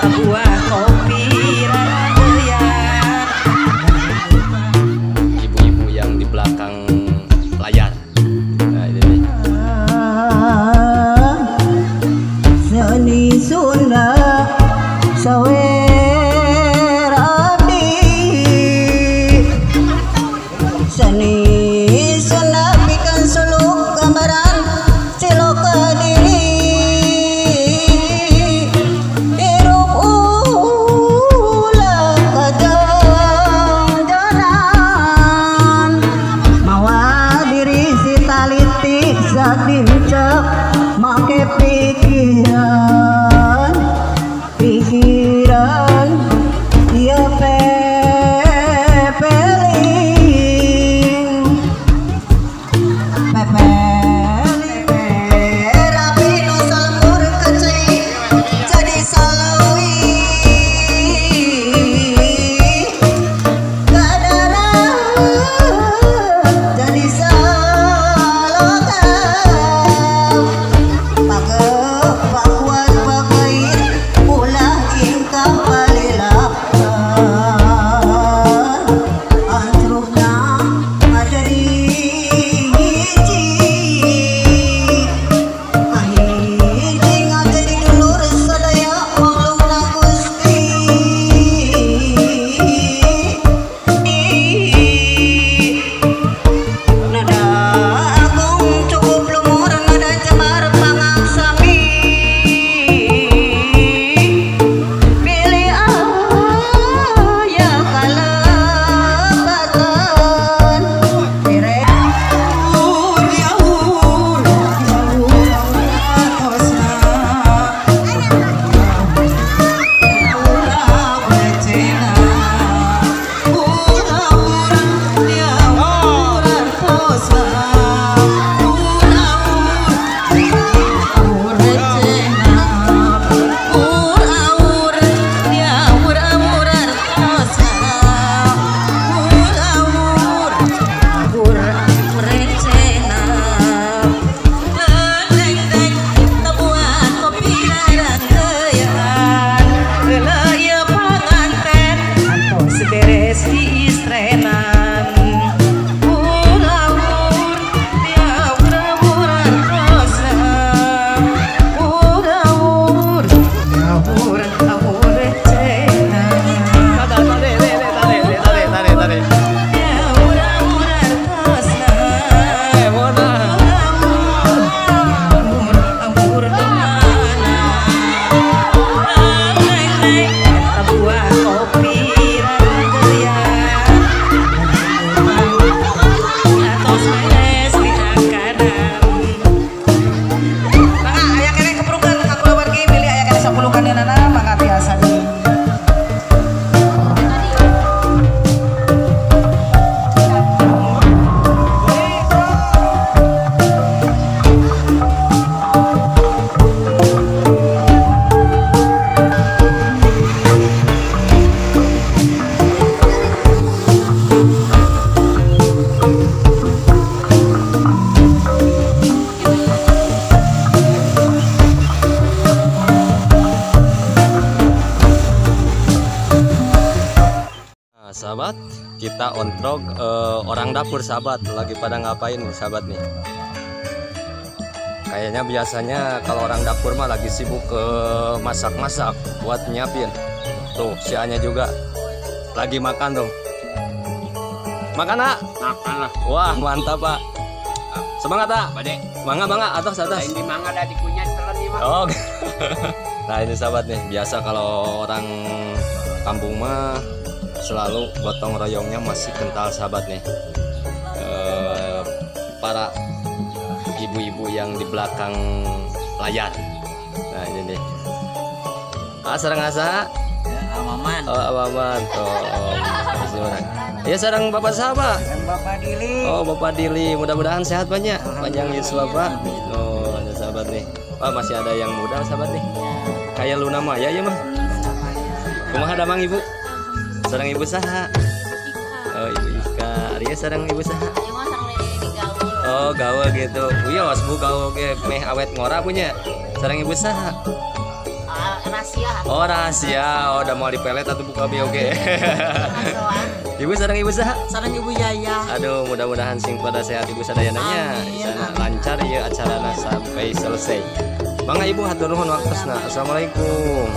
Buah kopi raranggeyan. Ibu-ibu yang di belakang layar. Nah, ini nih. Seni Sunda sawer abdi, seni Sunda pikeun suluk gambaran ciloka diri, hirup ulah kajang-jangan, mawa diri si taliti satincak make pikiran, pikiran ya pepeling, pepeling rapi nu salembur kecil jadi salawi, kadara jadi salogam, pakuan pakait ulah ingkah palilapan, antrukna ngajadi hiji, kahiji ngajadi dulur sadaya maklumna Gusti. Nada agung cukup lumur, nada cemar pangaksami, pilih aya kalepatan. Beres di istrenan, ur-aur, diaur-aur artosna, ur-aur, aur-aur recehna, Tare. diaur-aur artosna, ur-aur, aur kemana, neng-neng, buah kopi. Sahabat, kita ontrog orang dapur sahabat, lagi pada ngapain nih sahabat nih? Kayaknya biasanya kalau orang dapur mah lagi sibuk ke masak-masak buat nyiapin. Tuh, si Anya juga lagi makan tuh. Makan, Nak? Makan lah. Wah, mantap, Pak. Semangat, Pak. Bade. Mangga, mangga, atas, atas. Ini mangga ada dikunyah telan nih, Pak. Oh. Nah, ini sahabat nih, biasa kalau orang kampung mah selalu gotong royongnya masih kental sahabat nih. Para ibu-ibu yang di belakang layar. Nah, ini nih. Ah, sareng asa? Amaman. Oh, amaman. Oh. Ya, sareng Bapak siapa? Sareng Bapak Dili. Oh, Bapak Dili. Mudah-mudahan sehat banyak. Panjang yuswa, Pak. Oh, ada sahabat nih. Wah, masih ada yang muda sahabat nih. Kayak Luna Maya ya mah. Kumaha damang Ibu? Sareng Ibu saha? Oh, Ibu Ika. Arya sareng Ibu saha? Oh, gaul gitu. Wios Bu gaul ge meh awet ngora punya. Sareng Ibu saha? Rahasia. Oh, rahasia. Oh, udah mau dipelet atau buka abi oge. Ibu sareng ibu saha? Sareng Ibu Yaya. Aduh, mudah-mudahan sing pada sehat ibu sadayana nya. Amin, Sana amin. lancar ya acarana sampai selesai. Mangga Ibu, hatur nuhun waktosna. Assalamualaikum.